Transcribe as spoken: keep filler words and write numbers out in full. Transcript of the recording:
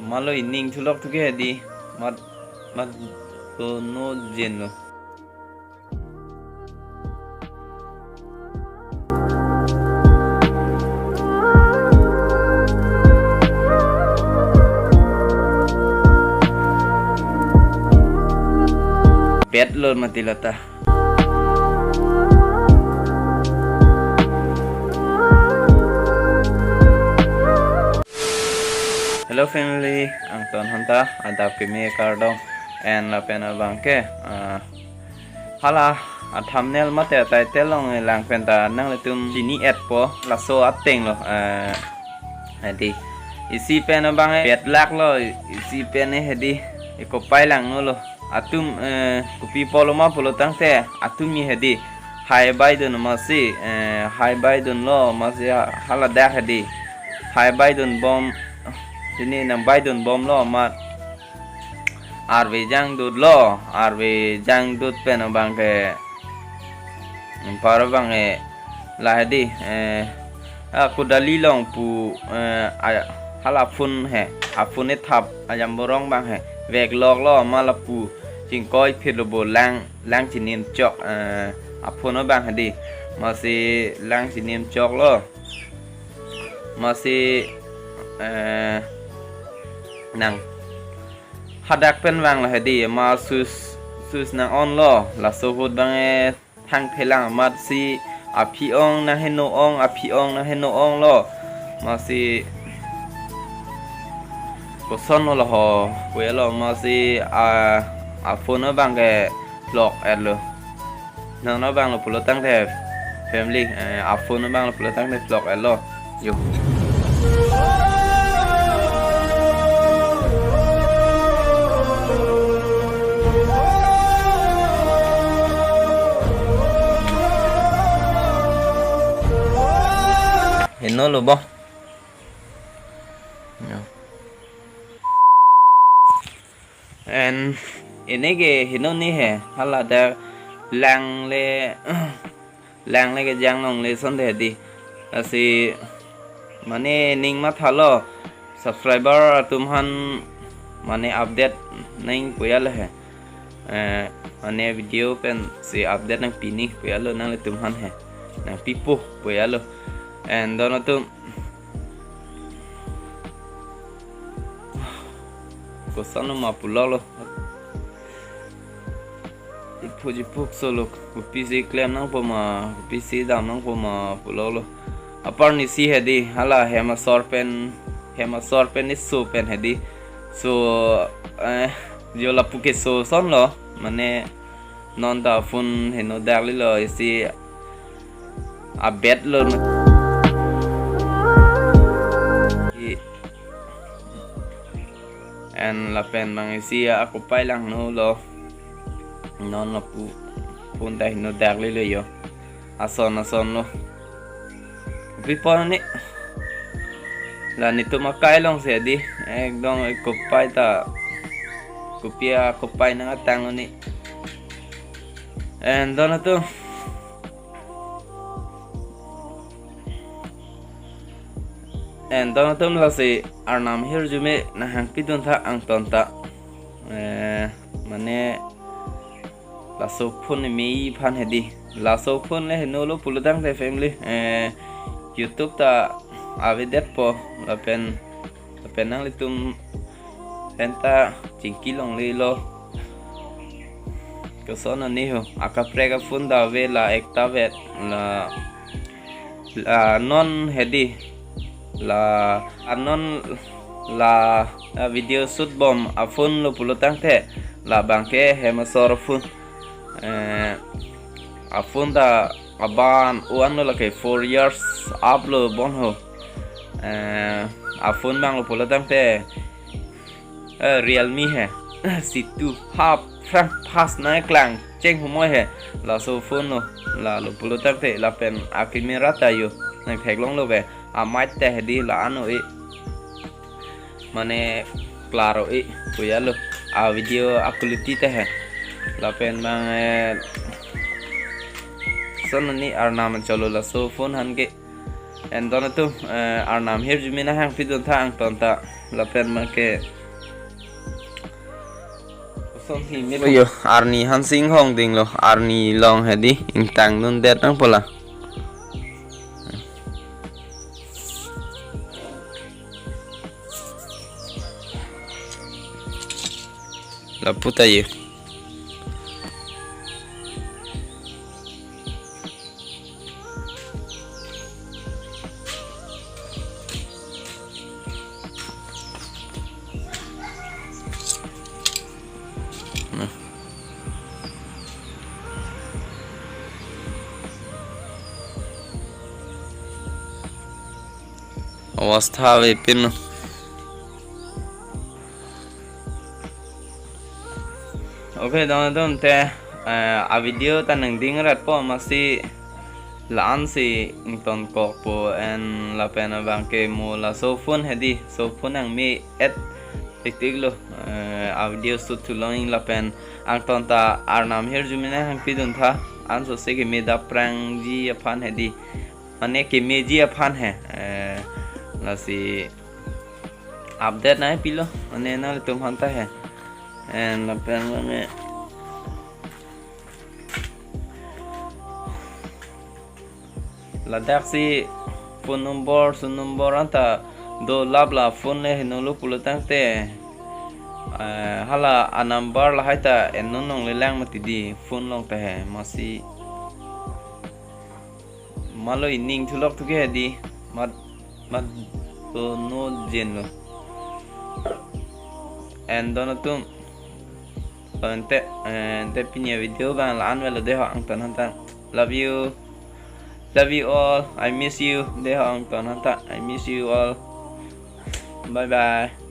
Malo ining thulok thuke hedi. Mat, mat ko no jen lo. Bad lo mati lata. Hello family, angton hanta adap keme kardom, and lapen abang ke, ah, hala a thumbnail mate title along lang pen ta nanglitum chini-etpo laso ateng lo, eh, hedi. Isi pen abang e bad luck lo, isi pen e hedi, eko pai lang no lo. Atum, eh, kopi apotlo ma pulo tangte, atum ni hedi. Hai baidun masi, eh, hai baidun lo masi ha-, haladak hedi. Hai baidun bom, chini nang baidun bom lo ma. Arve jangdut lo, arve jangdut pen abang ke. Anpar abang e, la hedi, eh, a Kodali along pu, eh, a, hala phone he, a phone ethap ajamborong abang he, vek lok lo ma lapu, chingkoi phir lo bo lang, lang chinim chok, eh, a phone abang hedi, masi lang chinim chok lo, masi, eh, nang hadak pen vang lo hedi, ma switch, switch nang on lo, laso ahut abang e thang thelang amat si aphi ong nang heno ong, aphi ong nang heno ong lo. Masi koson lo ho, puya lo masi a, a phone abang ke lock et lo. Nang no abang lo pulo tangte family, eh, a phone abang lo pulo tangte lock et lo. Yo. Heno lo bo. Yo. And ini ke heno ni he, haladak lang le, lang le kejang longle sonte hedi. Lasi mane ning mathalo, subscriber atum aphan mane update nang puya lo he. Eh, mane video pensi update nangpi ni puya lo nanglitum aphan he. Nangpipo puya lo. And don atum, koson lo ma pulo lo. Iphu jiphuk so lo, kopisi klem nangpo ma, kopisi dam nangpo ma pulo lo. Apar ni si hedi, hala hem asor pen, hem asor pen iso pen hedi. So, eh, jo lapu keso son lo, mane non ta phone heno dak li lo, isi a bad lo. I-, and lapen abang isi ako pai lang no lo. Non lapu phone ta heno dak li lo yo. Ason ason lo. Kopi apot ni. La netum akai along si hedi. Ekdom eko pai ta. Kopi ako pai nang atang lo ni. And don atum. And don atum lasi arnam hirjume nang hangpi dun tha angton ta. Eh, mane laso phone ni mei aphan hedi. Laso phone le heno lo pulo tangte family. Eh, YouTube ta avedetpo lapen, lapen nanglitum pen ta chingki longle lo. Koson ani ho, akaprek a phone ta ave la ekta vet la, la non hedi. La anon la, la video shoot bom a phone lo pulo tangte labang ke hem asor a phone. Eh, a phone ta aban oan lo lake four years up lo bon ho. Eh, a phone abang lo pulo tangte, eh, Realme he. C two hap phrang phas nang klang cheng humoi he. Laso phone lo, la lo pulo tangte lapen a camera ta yo nang theklong lo ke. A mic ta hedi la ano e. Mane klaro e puya lo. A video a quality ta he. Lapen abang, eh, son ani arnam cholo laso phone aphan ke. And don atum, eh, arnam hirjume nang hangpi dun tha angton ta. Lapen make. Kosonsi me. Yo, arni hansi inghong dinglo, arni long hedi, ingtang dundet nangpo la. Lapu ta ye. Awastha avepinlo. Okay, don don te, eh, a video ta nangding rat po, amatsi la-ansi ingtonkokpo, and lapen abangke mo laso phone hedi, so phone nangme-et tiktiklo, eh, a video shoot thu longji lapen angton ta Arnam hirjume nanghangpi duntha, ansose keme dap prangji aphan hedi, mane kemeji aphan he, eh, lasi update nangpilo, mane nanglitum aphanta he. And lapen mane ladaksi phone number, phone number anta dolap la phone le henolo pulo tangte, eh, hala a number lahai ta ennon longle lang mati di phone along ta he, amatsi malo ining thulok thuke hedi, mat, mat to no jenlo. And don atum, ante, ante pini a video abang la-an avelo, dei ho angton aphanta. Love you. Love you all. I miss you. Dei ho angton aphanta. I miss you all. Bye bye.